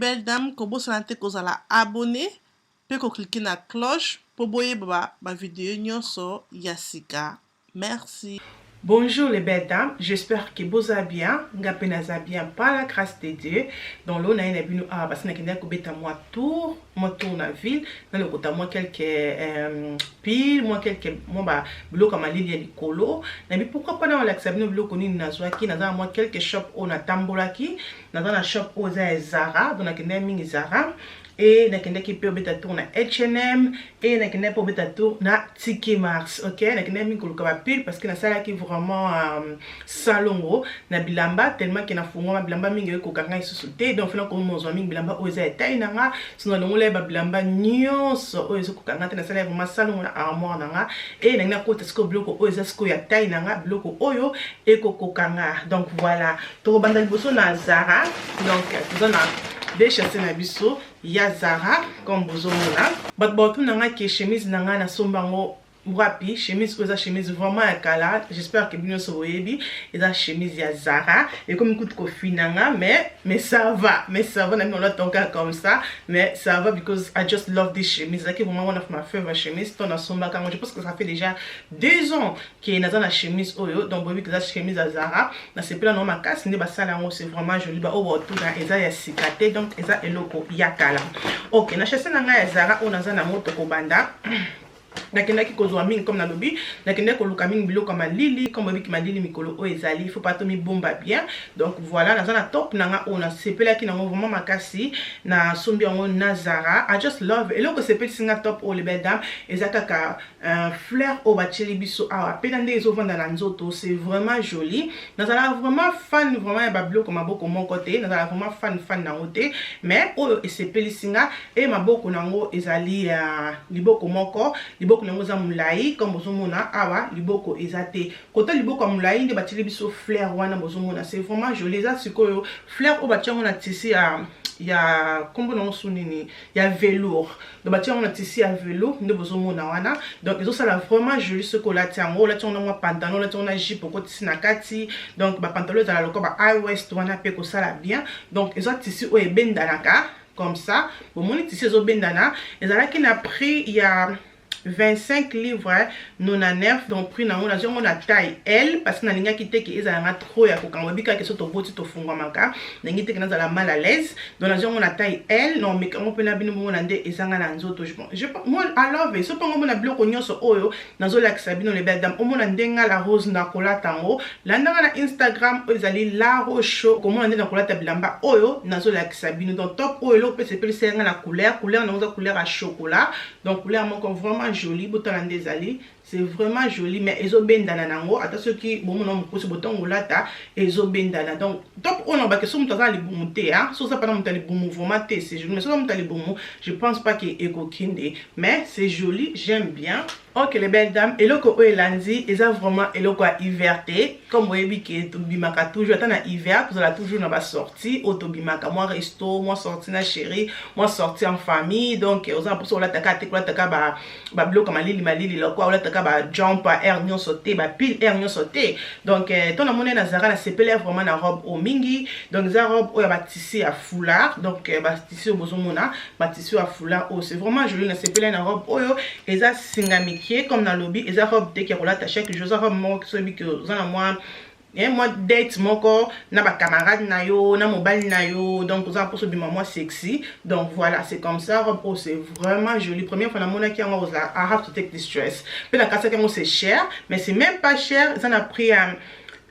belles dames, kobosana te kozala abonné mpe kocliquer na cloche mpo boyeba bavideo nyonso ya sika. Merci. Bonjour les belles dames, j'espère que vous allez bien. Nga pe naza bien par la grâce de Dieu. Dans l'eau na bino awa parce nakendaki kobeta mwa tour na ville, nalokota mwa quelques pulls, mwa quelques mwa ba biloko ya malili ya likolo. Nabi pourquoi pas na olakisa bino biloko nini nazwaki. Naza na mwa quelques shop oyo natambolaki. Naza na shop oyo eza ya Zara, donc nakendaki mingi Zara e nakendaki mpe obeta tour na H&M e nakendaki mpe obeta tour na TK Maxx. Ok, nakendaki mingi koluka bapulls parce que nasalaki vraiment salongo na bilamba tellement ke nafungwama bilamba mingi ekoka ngai lisusu te. Donc fina komozwa mingi bilamba oyo eza ya taille na nga. So nalongola ye babilamba nyonso oyo ezokoka nga te. Nasalaki vraiment salongo na armoire na nga e nangi nakota sikoyo biloko oyo eza sikoyo ya taille na nga, biloko oyo ekokoka nga. Donc voilà, tokobanda liboso na Zara. Donc toza na déchasse na biso ya Zara. Comme bozomona, bato baotuna nga ke chemise na ngai nasomba yango wapi. Chemise oyo eza chemise vraiment ya kala, j'espère que bino nyonso boyebi. Eza chemise ya Zara, ekomi kutu kofina nga, mais ça va, mais ça va. Na bino olata kaka comme ça, mais ça va because I just love this chemise. Ezalaki vraiment one of my favorite chemise to nasombaka yango. Je pense que ça fait déjà 2 ans ke naza na chemise oyo. Donc boyebi ke eza chemise ya Zara. Nasepela nango makasi nde basala yango, c'est vraiment joli. Baoyo baotuna, eza ya sika te, donc eza eloko ya kala. Ok, na chasse na ngai ya Zara oyo naza nango, tokobanda. Nakendaki kozwa mingi, comme nalobi, nakendaki koluka mingi biloko ya malili. Comme oyebiki, malili mikolo oyo ezali, faut pas tomibomba bien. Donc voilà, naza na top na nga oyo nasepelaki nango vraiment makasi. Nasombi yango na Zara. I just love. Eloko esepelisi nga top oyo, les belles dames, eza kaka fleur oyo batieli biso awa mpe na ndenge ezovanda na nzoto, c'est vraiment joli. Nazalaka vraiment fan vraiment ya babiloko maboko moko te, nazalaka vraiment fan nango te, mais oyo esepelisi nga e maboko nango ezali liboko moko, liboko nango eza molai. Comme bozomona awa, liboko eza te kota liboko ya molai nde batieli biso fleur wana. Bozomona, c'est vraiment joli. Eza sikoyo fleur oyo batie yango na tissu ya nkombo nango su nini, ya velours. Donc batie yango na tissu ya velours nde bozomona wana. Donc ezosala vraiment joli soki olati yango, olati yango na mwa pantalon, olati yango na jupe, okotisi na kati. Donc bapantalon ezala lokola ba high waist wana mpe kosala bien. Donc eza tissu oyo ebendanaka comme ça. Bomoni tissu ezobendana. Ezalaki na prix ya 25 livres 99. Donc prix nango, nazwi yango na taille L parce que nalingaki te ke ezalanga trop ya kokanga. Oyebi kaka so toboti, tofungwamaka, nalingi te ke nazala mal à l'aise. Donc nazwi yango na taille L. Na omeka yango mpena bino bomona nde ezanga na nzoto. Moi, I love it. So mpango omona biloko nyonso oyo nazolakisa bino, les belles dames, omona ndenge La Rose nakolata yango. Landanga na Instagram oyo ezali La Rose Show, komona nde nakolata bilamba oyo nazolakisa bino. Donc top oyo, eloko mpe sepelisa yanga na couleur, couleur nango eza couleur ya chocolat. Donc couleur moko vraiment joli. Botala nde ezali, c'est vraiment joli, mais ezobendana nango. Ata soki bomona mokosi botongo olata, ezobendana. Donc top oyo nabake so moto aza na libumu te, so oza mpana moto ya libumu vraiment te, c'est joli, mais so oza moto ya libumu, je pense pas ke ekokende, mais c'est joli, j'aime bien. Ok, les belles dames, eloko oyo elandi eza vraiment eloko ya hiver te. Comme boyebi ke tobimaka toujours, ata na hiver tozala toujours na basortie oyo tobimaka, mwa resto, mwa sortie na chéri, mwa sortie en famille. Donc oza na mposa olataka te, kolataka babiloko ya malili malili lokwa, olataka bajumper air nyonso te, bapull air nyonso te. Donc to namoni na Zara, nasepeli vraiment na robe oyo mingi. Donc eza robe oyo ya batissu ya foulard. Donc batissu oyo bozomona, batissu ya foulard oyo, c'est vraiment joli. Nasepeli na robe oyo. Eza singa mike. Comme nalobi, eza robe te ke kolata chaque jour. Eza robe moko soki oyebi ke oza na mwa date moko na bacamarade na yo, na mobali na yo, donc oza mposo obima mwa sexy. Donc voilà, c'est comme ça. Robe oyo, c'est vraiment joli. Première fois namonaki yango, ozala "I have to take this dress". Mpe nakasaki yango, c'est cher, mais c'est même pas cher. Eza na prix ya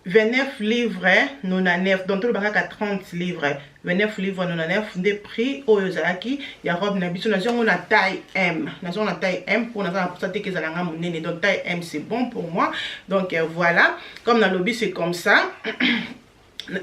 29 livres 99, donc toloba kaka 30 livres. 29 livres 99 nde prix oyo ezalaki ya robe na biso. Nazwi yango na taille M. Nazwi yango na taille M mpo naza na mposa te ke ezalanga monene. Donc taille M, c'est bon pour moi. Donc voilà, comme nalobi, c'est comme ça,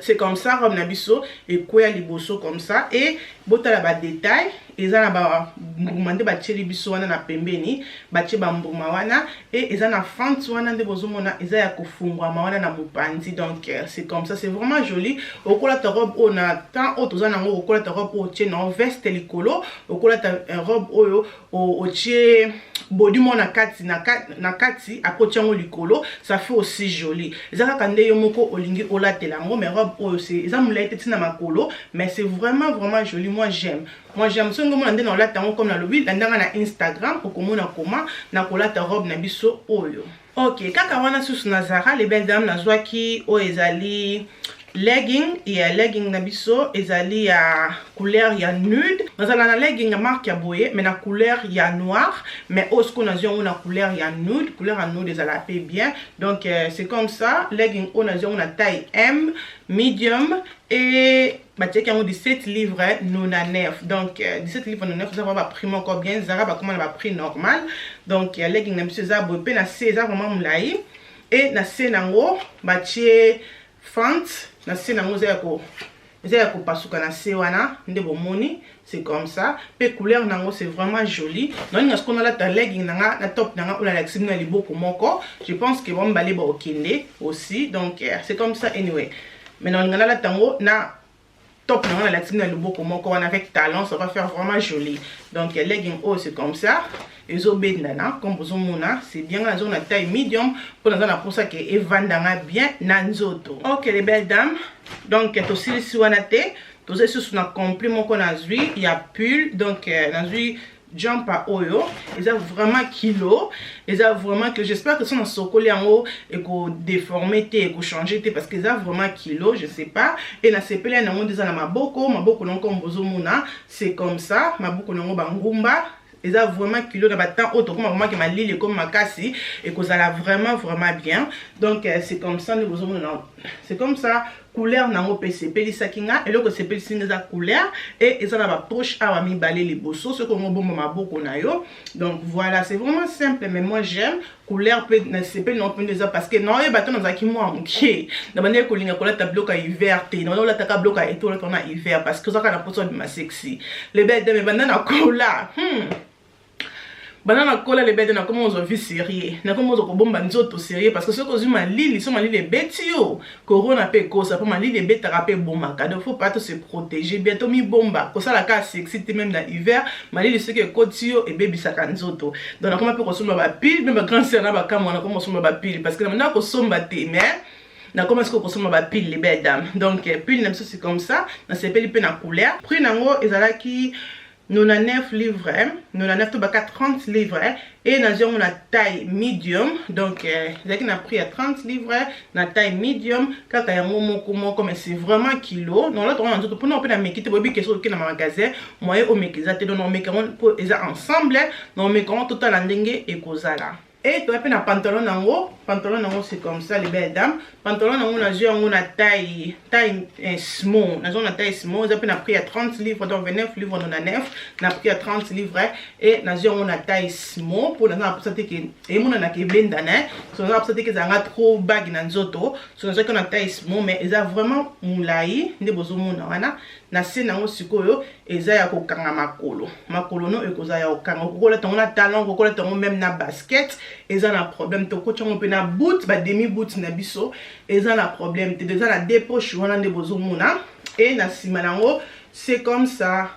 c'est comme ça. Robe na biso ekweya liboso comme ça e botala badetail. Eza na bambuma nde batieli biso wana na pembeni, batie bambuma wana e eza na fente wana nde bozomona eza ya kofungwama wana na mopanzi. Donc c'est comme ça, c'est vraiment joli. Okolata robe oyo na temps oyo toza nango, okolata robe oyo otie na veste likolo, okolata robe oyo otie body mo na kati, na kati après otie yango likolo, ça fait aussi joli. Eza kaka nde yo moko olingi olatela yango. Mais robe oyo eza molai te ntina makolo, mais c'est vraiment vraiment joli. Moi j'aime, moi j'aime. Soki ngomona nde na olata yango, comme nalobi, landanga na Instagram, okomona koma na kolata robe na biso oyo. Ok, kaka wana susu na Zara, les belles dames, nazwaki oyo ezali legging ya legging na biso, ezali ya couleur ya nude. Nazala na legging ya marque ya boye, mais na couleur ya noir, mais oyo sikoyo nazwi yango na couleur ya nude. Couleur ya nude ezala mpe bien. Donc c'est comme ça, legging oyo nazwi yango na taille M medium et batiaki yango 17 livres 99. Donc 17 livres 99, eza vraiment baprix moko bien. Zara bakoma na baprix normal. Donc legging na biso eza boye mpe na se eza vraiment molai e na se nango batie fente na se nango, eza ya kopasuka na se wana nde bomoni. C'est comme ça mpe couleur nango, c'est vraiment joli. Naolinga sikoyo nalata legging na nga na top na nga oyo nalakisi bino na liboko moko. Je pense que bamibale baokende aussi. Donc c'est comme ça. Anyway, mais naolinga nalata yango na top na nga nalakisi bino na loboko moko wana avec talon, ça va faire vraiment joli. Donc legging oyo, c'est comme ça, ezobendana comme bozomona, c'est bien. Nga nazo na taille medium mpo naza na mposa ke evandanga bien na nzoto. Ok, les belles dames, donc tosilisi wana te, toza lisusu na complet moko nazwi ya pull. Donc nazwi jumper oyo, eza vraiment kilo, eza vraiment que j'espère que so nasokoli yango ekodéforme te, ekochange te, parce que eza vraiment kilo, je sais pas. E nasepeli yango nde eza na maboko, maboko nango comme bozomona, c'est comme ça, maboko nango bangumba. Eza vraiment kilo na batemps oyo tokoma vraiment ke malili ekomi makasi, ekozala vraiment vraiment bien. Donc c'est comme ça nde bozomona, c'est comme ça. Couleur nango mpe esepelisaki nga. Eloko esepelisi nga eza couleur e eza na bapoche awa mibale liboso, soki ongo bomba maboko na yo. Donc voilà, c'est vraiment simple, mais moi j'aime couleur mpe nasepeli nango mpe eza parce que naoyeba te, nazalaki mwa moke na bandeki kolinga kolata biloko ya hiver te, na banda kolataka biloko ya été, olata na hiver parce que ozaka na mposa obima sexy. Les belles dames, banda na kola, banda nakola, les belles, nakoma ozwa vie sérieux, nakoma ozwa kobomba nzoto sérieux, parce que soki ozwi malili, so malili ebeti yo, corona mpe ekosa, mpo malili ebetaka mpe ebomaka. Donc faut pas to se protéger bien, tomibomba, kosala kaka sexy te. Même na hiver, malili soki ekoti yo, ebebisaka nzoto. Donc nakoma mpe kosomba bapull, même bagrand sœur na bakamwa, nakoma kosomba bapull parce que na banda kosomba te, mais nakoma sikoyo kosomba bapull, les belles dames. Donc pull na biso, c'est comme ça. Nasepeli mpe na couleur. Prix nango ezalaki 99 livres 99 to baka 30 livres e nazwi yango na taille medium. Donc ezalaki na prix ya 30 livres na taille medium, kaka yango moko moko, mais c'est vraiment kilo. Donc olata yango na nzoto mpona mpe na meki te. Boyebi ke soki oke na magasin, moyen omeki eza te. Donc omeki yango mpo eza ensemble na omeki yango, totala ndenge ekozala. E toya mpe na pantalon nango. Pantalon nango, c'est comme ça, les belles dames. Pantalon nango nazwi yango na taille small, nazwi na taille small. Eza mpe na prix ya 30 livres, donc 29 livres 99, na prix ya 30 livres. E nazwi yango na taille small mpo naza na mposa te ke emonanaka ebendana, so naza na mposa te ke ezalanga trop baggy na nzoto. So nazwaki na taille small, mais eza vraiment molai nde bozomona wana na se nango. Sikoyo eza ya kokanga makolo, makolo no ekozala ya kokanga. Okokolata yango na talon, okokolata yango même na basket, eza na problème te. Okoti yango mpe na boot, bademi boot na biso, eza na problème te. Eza na deux poche wana nde bozomona. E na nsima nango, c'est comme ça,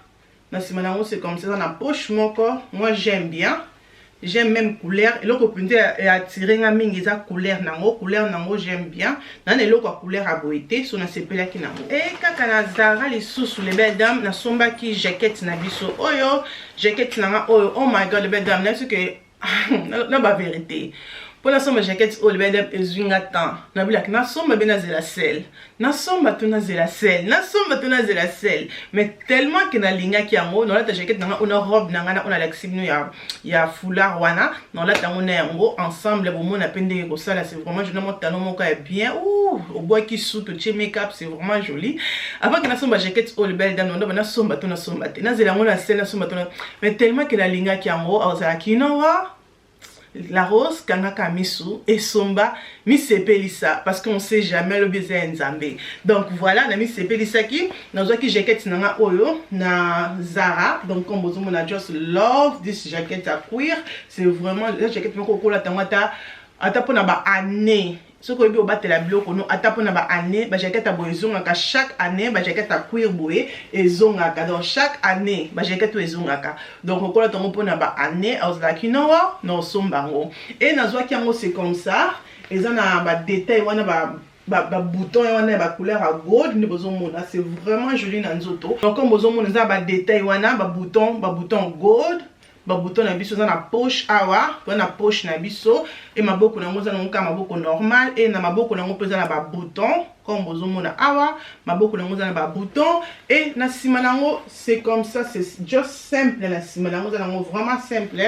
na nsima nango, c'est comme ça, eza na poche moko. Moi j'aime bien, j'aime même couleur. Eloko mpenza eatire nga mingi eza couleur nango. Couleur nango j'aime bien. Nana eloko ya couleur ya boye te, so nasepelaki nango. E kaka na Zara lisusu, les belles dames, nasombaki jaquette na biso oyo, jaquette nanga oyo. Oh my God, les belles dames, nayebi soki na bavérité mpo nasomba jaquette oyo, les belles dames, ezwi nga temps. Nabilaki nasomba mpe nazela sale, nasomba to nazela sale, nasomba to nazela sale, mais tellement ke nalingaki yango, nalata jaquette nanga oyo na robe na ngai na oyo nalakisi bino ya foulard wana. Nalata yango na yango ensemble, bomona mpe ndenge kosala. C'est vraiment joli. Mo talon moko ya bien, obwaki suki, otie make-up, c'est vraiment joli. Avant ke nasomba jaquette oyo, les belles dames, ndoba nasomba to nasomba te, nazela yango na sale, nasomba to, mais tellement ke nalingaki yango, azalaki nowa. La Rose, kangaka misu esomba, misepelisa, parce qu'on sait jamais lobi eza ya Nzambe. Donc voilà, na misepelisaki, nazwaki jaquette na nga oyo na Zara. Donc comme bozomona, just love this jacket ya cuir. C'est vraiment la jaquette moko okolata yango ata mpona ba année. Soki oyebi obatela biloko no, ata mpona ba année, bajaquette ya boye ezongaka chaque année. Bajaquette ya cuir boye ezongaka, donc chaque année bajaquette oyo ezongaka. Donc okolata yango mpona ba année. Ozalaki nowa na osomba yango e nazwaki yango, c'est comme ça. Eza na badetail wana, ba bouton wana ya bacouleur ya gold nde bozomona. C'est vraiment joli na nzoto. Donc comme bozomona, eza badetail wana, babouton gold, babouton na biso eza na poche awa, toza na poche na biso. E maboko nango eza nango kaka maboko normal. E na maboko nango mpe eza na babouton, comme bozomona awa, maboko nango eza na babouton. E na nsima nango, c'est comme ça, c'est just simple. Na nsima nango eza nango vraiment simple.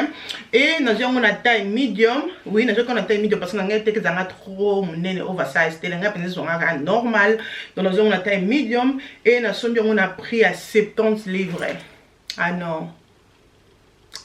E nazwi yango na taille medium. Oui, nazwi yango na taille medium parce que na ngai teke ezanga trop monene, oversize te. Na ngai mpenza ezwangaka normal. Donc nazwi yango na taille medium e nasombi yango na prix ya 70 livres. Ah non,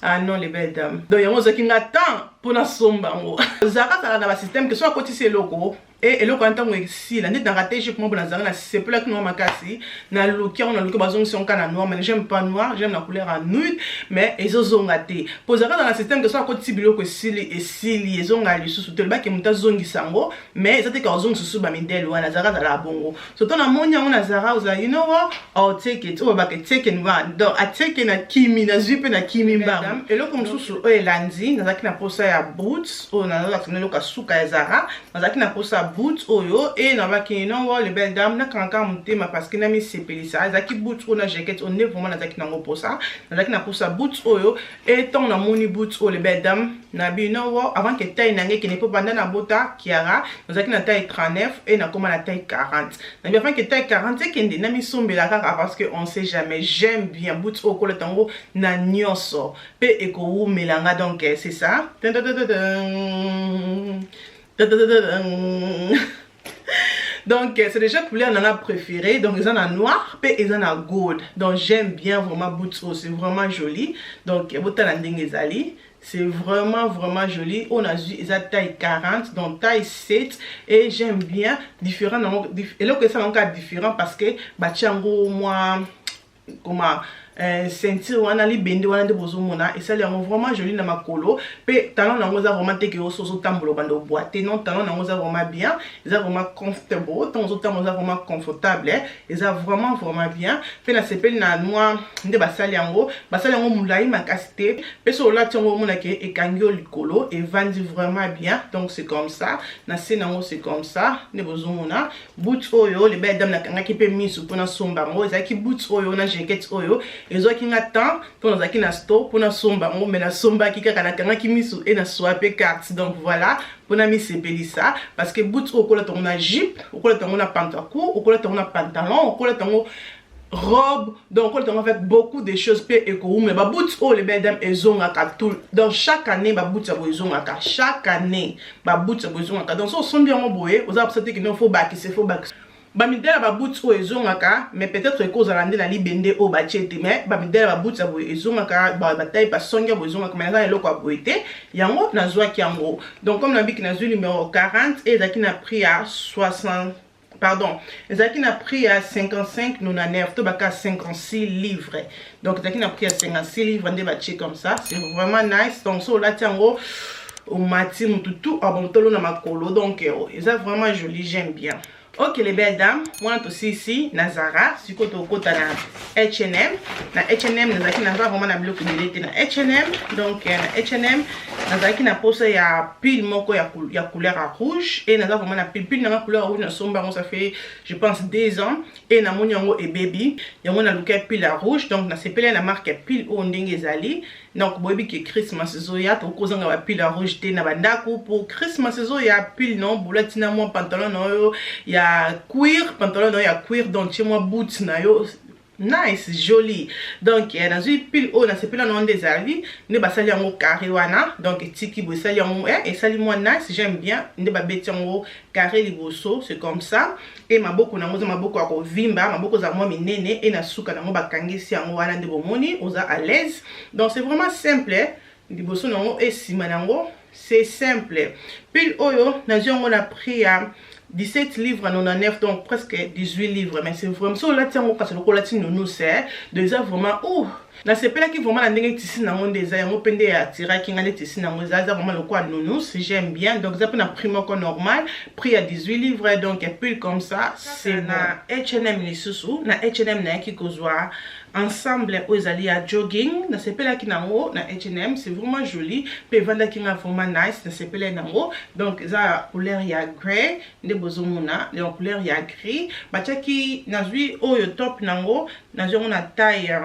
ah non, les belles dames, donc yango ozwaki nga temps mpona somba yango. Ozalaka kaka na basystème ke so akotisi eloko, e eloko wana ntango esila, nde nanga te jupe moko nazalaka nasepelaki noir makasi, naluki yango, naluki, bazongisi yango kaka na noir. Mais j'aime pas noir, j'aime la couleur ya nude, mais ezozonga te. Po ozalaka na système ke so akotisi biloko, esili, esili, ezonga lisusu te. Olobaki moto azongisa yango, mais eza te ka ozongisa lisusu bamidele wana. Azalaka azala bongo. Surtout namoni yango na Zara, ozala, you know what, I'll take it. Oyo babaka take and run. Donc ateke na kimi, nazwi mpe na kimi mbangu. Eloko mosusu oyo elandi, nazalaki na posa ya boots oyo. Nazalaki na eloko ya suka ya Zara, nazalaki na posa ya boot oyo. E nabaki non wa, les belles dames, nakangaka motema parce que namisepelisa. Ezalaki boot oyo na jaquette oyo nde vraiment nazalaki nango posa, nazalaki na posa boot oyo. E ntango namoni boot oyo, les belles dames, nabi non wa, avant que taille na ngai ekende, mpo banda nabota Kiara nazalaki na taille 39 e nakóma na taille 40. Nabi avant que taille 40 ekende, namisombela kaka parce que on sait jamais. J'aime bien boot oyo, kolata yango na nyonso mpe ekowumela nga. Donc c'est ça. Dun, dun, dun, dun, dun. Donc c'est déjà couleur nanga préférée. Donc eza na noir mpe eza na gold. Donc j'aime bien vraiment boots oyo, c'est vraiment joli. Donc botala ndenge ezali, c'est vraiment vraiment joli. Oyo nazwi eza taille 40, donc taille 7. Et j'aime bien différent nango. Eloko esala yango kaka différent parce que batia yango mwa comment, ceinture wana, libende wana nde bozomona, esali yango vraiment joli na makolo. Mpe talon nango eza vraiment teke oso ozotambola obanda obwa te. Non, talon nango eza vraiment bien, eza vraiment comfortable. Ntango ozotambola, eza vraiment confortable, eza vraiment vraiment bien. Mpe nasepeli na mwa nde basali yango, basali yango molai makasi te. Mpe so olati yango, omonake ekangi yo likolo, evandi vraiment bien. Donc c'est comme ça, na se nango, c'est comme ça nde bozomona boot oyo. Les belles dames, nakangaki mpe misu mpona somba yango. Ezalaki boot oyo na jaquette oyo. Ezwaki nga temps mpo nazalaki na store mpona somba yango, mais nasombaki kaka, nakangaki misu e naswipe carte. Donc voilà, mpona misepelisa, parce que boot oyo okolata yango na jupe, okolata yango na pantacourt, okolata yango na pantalon, okolata yango robe. Donc okolata yango avec beaucoup de choses mpe ekowumela. Baboot oyo, les belles dames, ezongaka tout. Donc chaque année baboot ya boye ezongaka, chaque année baboot ya boye ezongaka. Donc so osombi yango boye, oza posa te kende fo bakise, fo bakise. Bamidele ya baboot oyo ezongaka, mais peut-être ekozala nde na libende oyo batie te. Mais bamidele ya baboot ya boye ezongaka, bataille basongi ya boye ezongaka, mais naza eloko ya boye te. Yango nazwaki yango. Donc comme nabiki, nazwi numéro 40 e ezalaki na prix ya 60, pardon, ezalaki na prix ya 55,99 to baka 56 livres. Donc ezalaki na prix ya 56 livres nde batie comme ça. C'est vraiment nice. Donc so olati yango, omati mutu tu abomotolo na makolo. Donc eza vraiment joli, j'aime bien. Ok, les belles dames, wana tosilisi na Zara. Sikoyo tokota na H&M. Na H&M nazalaki, naza vraiment na biloko ebele te na H&M. Donc na H&M nazalaki na posa ya pull moko ya couleur ya rouge. E naza vraiment na pull nanga couleur ya rouge, nasomba yango ça fait, je pense, 2 ans e namoni yango ebebi. Yango naluki ya pull ya rouge. Donc nasepeli na marque ya pull oyo ndenge ezali. Donc boyebi ke Christmas ezoya, tokozanga bapull ya rouge te na bandako pour Christmas ezoya. Pull non bolati na mwa pantalon na oyo ya cuir, pantalon na yo ya cuir, donc tie mwa boot na yo, nice, joli. Donc nazwi pull oyo, nasepeli na nde ezali nde basali yango carré wana. Donc etiki boye, esali yango, esali mwa nice, j'aime bien nde babeti yango carré liboso, c'est comme ça. E maboko nango eza maboko ya kovimba, maboko eza mwa minene. E na suka nango bakangisi yango wana nde bomoni, oza à l'aise. Donc c'est vraiment simple, liboso nango e nsima nango. C'est simple. Pull oyo nazwi yango na prix ya 17 livres 99, donc presque 18 livres, mais c'est vraiment so olati yango kasi lokola olati nounours, donc eza vraiment, oh, nasepelaki vraiment na ndenge tissu nango nde eza. Yango mpe nde atiraki nga nde tissu nango eza vraiment lokola nounours. J'aime bien. Donc eza mpe na prix moko normal, prix ya 18 livres. Donc pull comme ça, c'est na H&M. Lisusu na H&M, nayaki kozwa ensemble oyo ezali ya jogging. Nasepelaki nango na H&M, c'est vraiment joli mpe evandaki nga vraiment nice, nasepelaki nango. Donc eza couleur ya grey nde bozomona, donc couleur ya gris batiaki. Nazwi oyo top nango, nazwi yango na taille,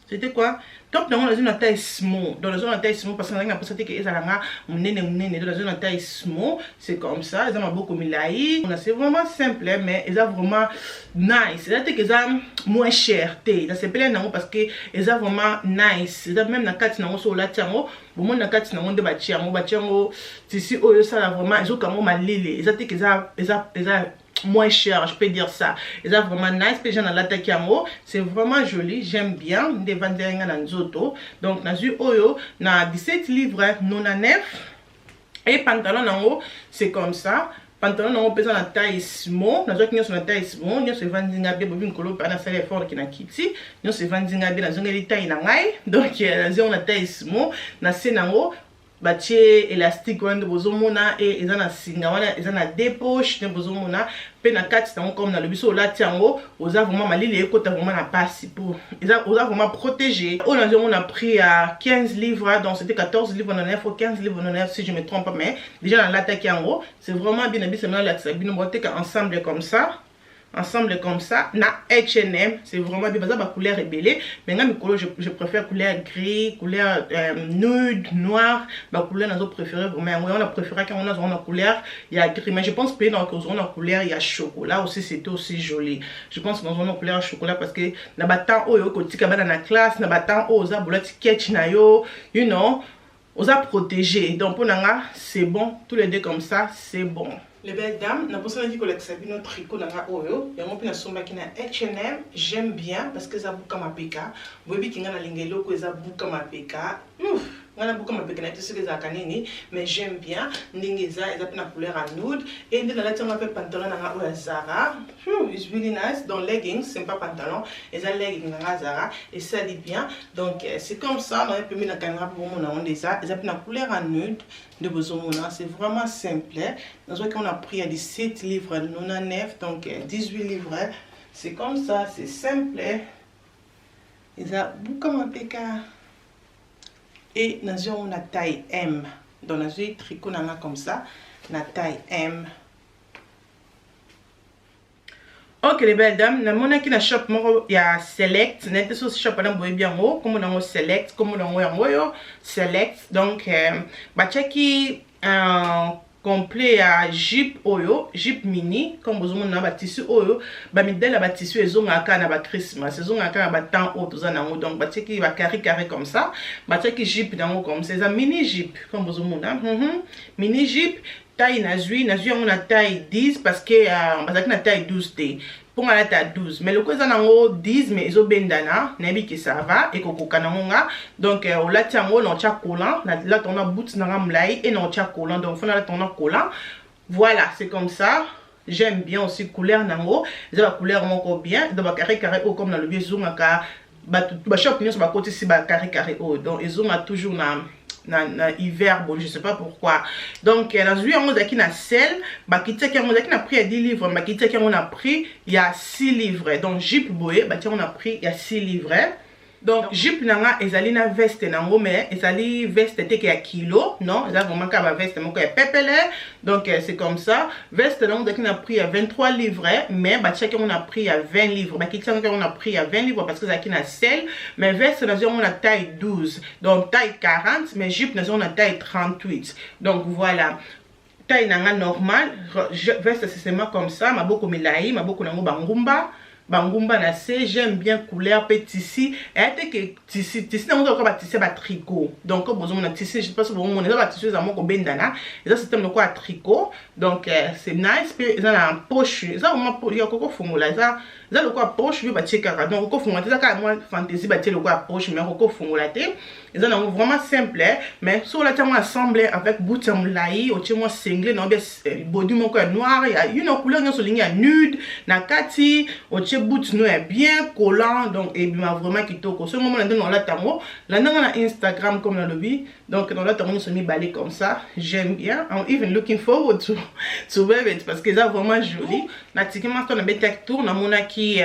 c'était quoi, top nango nazwi na taille small. Donc nazwi na taille small parce que nazalaki na mposa te ke ezala nga monene monene. Donc nazwi na taille small, c'est comme ça. Eza maboko milai, c'est vraiment simple, mais eza vraiment nice. Eza te ke eza moins cher te, nasepelaki nango parce que eza vraiment nice. Eza même na kati nango, so olati yango, bomoni na kati nango nde batie yango, batie yango tissu oyo osala vraiment ezokango malili. Eza te ke eza moins cher, je peux dire ça. Eza vraiment nice mpe déjà nalataki yango, c'est vraiment joli, j'aime bien nde evandeli nga na nzoto. Donc nazwi oyo na 17 livres 99. Et pantalon nango, c'est comme ça. Pantalon nango mpenza na taille small. Nazwaki nyonso na taille small, nyonso evandi nga bien. Bobi mikolo mpe nasali effort na kiti, nyonso evandi nga bien, nazongeli taille na ngai. Donc nazwi yango na taille small. Na se nango batie élastique wana nde bozomona, e eza na singa wana, eza na deux poches nde bozomona. Mpe na kati nango, comme nalobi, so olati yango, oza vraiment malili ekota vraiment na pasi po oza vraiment protégé. Oyo nazwi yango na prix ya 15 livres, donc c'était 14 livres 99 ou 15 livres 99 si je me trompe pas, mais déjà nalataki yango, c'est vraiment bien. Na biso nalakisa bino, boteka ensemble comme ça, ensemble comme ça na H&M, c'est vraiment bien. Baza ba couleur ebele, mais nga mikolo je préfère couleur gris, couleur nude, noir. Ba couleur nazo préféré vraiment yango. Yango na préféraki yango, nazongo na couleur ya gris, mais je pense mpe na kozongo na couleur ya chocolat aussi, c'était aussi joli. Je pense nazongo na couleur ya chocolat parce que na batemps oyo okotika bana na classe, na batemps oyo oza bolati ketch na yo, oza protégé. Donc mpo na nga, c'est bon, tous les deux comme ça, c'est bon. Les belles dames, nabosanaki kolakisa bino tricot na nga oyo. Yango mpe nasombaki na H&M. J'aime bien parce que eza buka mapeka. Boyebiki nga nalinga eloko eza buka mapeka. Nga nabuka mapeka na te soki ezalaka nini, mais j'aime bien ndenge eza. Eza mpe na couleur ya nude e nde nalati yango mpe pantalon na nga oyo ya Zara. Is really nice. Donc leggings, c'est pas pantalon, eza legging na nga Zara, esali bien. Donc c'est comme ça. Naye pembe na caméra mpo bomona yango nde eza. Eza mpe na couleur ya nude nde bozomona, c'est vraiment simple. Nazwaki yango na prix ya 17 livres 99, donc 18 livres. C'est comme ça, c'est simple, eza buka mapeka e nazwi yango na taille M. Donc nazwi tricot na nga comme ça na taille M. Ok, les belles dames, namonaki na shop moko ya Select. Naye te so shop wana boyebi yango, kombo nango Select, kombo nango yango oyo Select. Donc batiaki complet ya jupe oyo, jupe mini comme bozomona na batissu oyo. Bamidele ya batissu ezongaka na bachristmas, ezongaka na batemps oyo toza nango. Donc batiaki bacarré carré comme ça, batiaki jupe nango comme ça. Eza mini jupe comme bozomona, mini jupe. Taille nazwi yango na taille 10 parce que bazalaki na taille 12 te mpo nga nalata 12, mais loko eza nango 10, mais ezobendana, nayebi ke ça va, ekokoka nango nga. Donc olati yango na otya collant. Nalata yango na boot na nga molai e na otya collant, donc faut nalata yango na collant. Voilà, c'est comme ça. J'aime bien aussi couleur nango, eza bacouleur moko bien. Donc bacarré carré oyo, comme nalobi, ezongaka. Bato bashop nyonso bakotisi bacarré carré oyo, donc ezonga toujours na hiver. Bon, je sais pas pourquoi. Donc nazwi yango, ezalaki na sale, bakitiaki yango, ezalaki na prix ya 10 livres, bakitiaki yango na prix ya 6 livres. Donc jupe boye, batie yango na prix ya 6 livres. Donc jupe na nga ezali na veste nango, mais ezali veste teke ya kilo, non, eza vraiment kaka baveste moko ya pepele. Donc c'est comme ça. Veste nango ezalaki na prix ya 23 livres, mais batiaki yango na prix ya 20 livres, bakitiaki yango na prix ya 20 livres parce que ezalaki na sale. Mais veste nazwi yango na taille 12, donc taille 40, mais jupe nazwi yango na taille 38. Donc voilà, taille na nga normal. Veste, c'est seulement comme ça, maboko milai, maboko nango bangumba bangumba na se. J'aime bien couleur mpe tissu. Eya te ke tissu nango eza lokola batissu ya batricot. Donc bozomona tissu, je sais pas so bozomona, eza batissu eza moko kobendana, eza système lokola ya tricot. Donc c'est nice. Mpe eza na poche, eza vraiment ya kokofungola, eza lokola poche oyo batie kaka. Donc okofungola te, eza kaka mwa fantaisie, batie lokola poche, mais okofungola te. Eza nango vraiment simple, mais soki olati yango ensemble avec boot ya molai, otie mwa singlet na obia body moko ya noir ya une couleur nyonso olingi, ya nude na kati, otie boot no ya bien collant, donc ebima vraiment kitoko. Soki omona ndenge olata yango, landanga na Instagram. Comme nalobi, donc nolata yango nyonso mibale comme ça. J'aime bien, I'm even looking forward to wear it parce que eza vraiment joli. Na TK Maxx to nabetaki tour, namonaki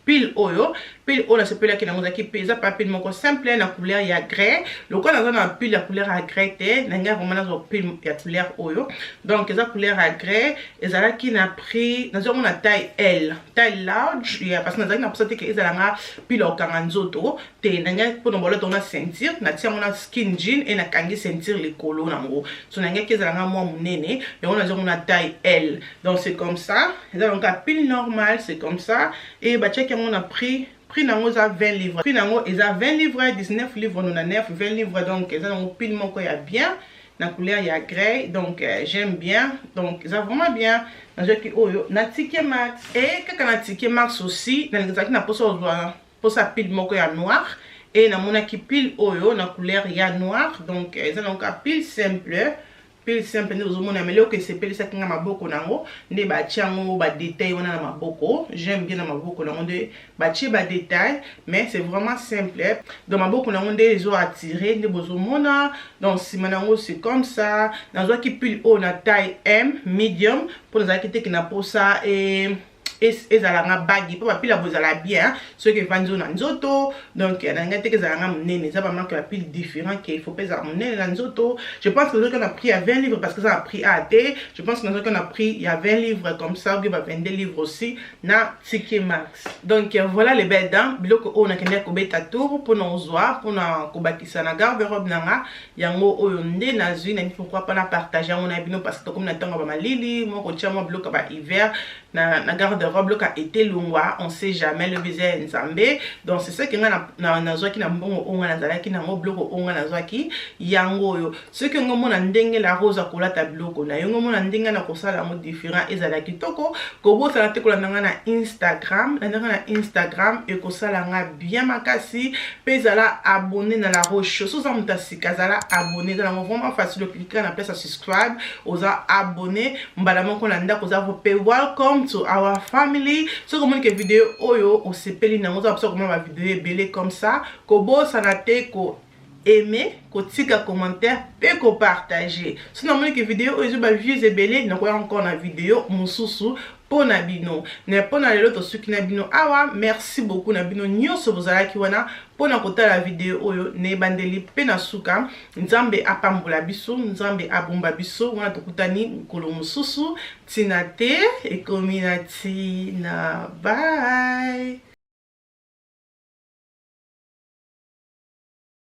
pull oyo. Pull oyo nasepelaki nango, ezalaki eza pa pull moko simple na couleur ya grey. Lokola naza na pull ya couleur ya grey te, na ngai vraiment nazwa pull ya couleur oyo. Donc eza couleur ya grey, ezalaki na prix, nazwa yango na taille L, taille large ya, parce que nazalaki na mposa te ke ezalanga pull ya kokanga nzoto te. Na ngai mpona bolata na ceinture, natia yango na skinny jean e nakangi ceinture likolo nango. So na ngaki ezalanga mwa monene, yango nazwa yango na taille L. Donc c'est comme ça, eza donc pull normal, c'est comme ça. E batiaki yango na prix nango eza 20 livres. Prix nango eza 20 livres, 19 livres 99, 20 livres. Donc eza nango pull moko ya bien na couleur ya grey. Donc j'aime bien, donc eza vraiment bien. Nazwaki oyo na TK Maxx. E kaka na TK Maxx aussi, ezalaki na mposa ozwa mposa pull moko ya noir e namonaki pull oyo na couleur ya noir. Donc eza nango ka pull simple, pull simple nde ozomona. Mais eloko esepelisaki nga, maboko nango nde batie yango badétail wana na maboko. J'aime bien na maboko nango nde batie badétail, mais c'est vraiment simple. Donc maboko nango nde ezo attire nde bozomona. Donc nsima nango, c'est comme ça. Nazwaki pull oyo na taille M, medium, mpo nazalaki teke na posa e ezalanga baggy, mpo bapull ya bo ezala bien soki evandi oyo na nzoto. Donc na ngai teke ezalanga monene. Eza bamarque ya pull différent ke il faut mpe ezala monene na nzoto. Je pense que nazwaki na prix ya 20 livres, parce que eza na prix a te. Je pense que nazwaki na prix ya 20 livres comme ça, oyo ba 22 livres aussi na TK Maxx. Donc voilà, les belles dames, biloko oyo nakendaki kobeta tour mpona ozwa mpona kobakisa na garde robe na nga, yango oyo nde nazwi. Nani, pourquoi pas na partage yango na bino, parce que tokomi na ntango ya bamalili, moko kotia mwa biloko ya bahiver na garde robe, biloko ya été longwa, on sait jamais le baiser ya Nzambe. Donc c'est ce que nga nazwaki na mbongo oyo nga nazalaki nango. Biloko oyo nga nazwaki, yango oyo. Soki ngo omona ndenge La Rose akolata biloko na yango, omona ndenge na kosala yango différent, ezala kitoko. Kobosana te kolanda nga na Instagram. Landa nga na Instagram, ekosala nga bien makasi. Mpe ezala abonné na La Rose Show. So oza moto ya sika, azala abonné, eza nango vraiment facile. Oklike na place ya subscribe, oza abonné mbala moko na ndako, oza mpe welcome to our family. Soki omoni ke video oyo osepeli nango, oza biso komona bavideo ebele comme ça, kobosana te ko aimer, kotika commentaire mpe kopartage. So namoni ke video oyo ezwi baviews ebele, nakoya encore na video mosusu mpo na bino. Na mpo na lelo, tosuki na bino awa. Merci beaucoup na bino nyonso bozalaki wana mpona kotala video oyo na ebandeli mpe na suka. Nzambe apambola biso, Nzambe abomba biso. Wana tokutani mokolo mosusu. Ntina te ekomi na ntina. Bye.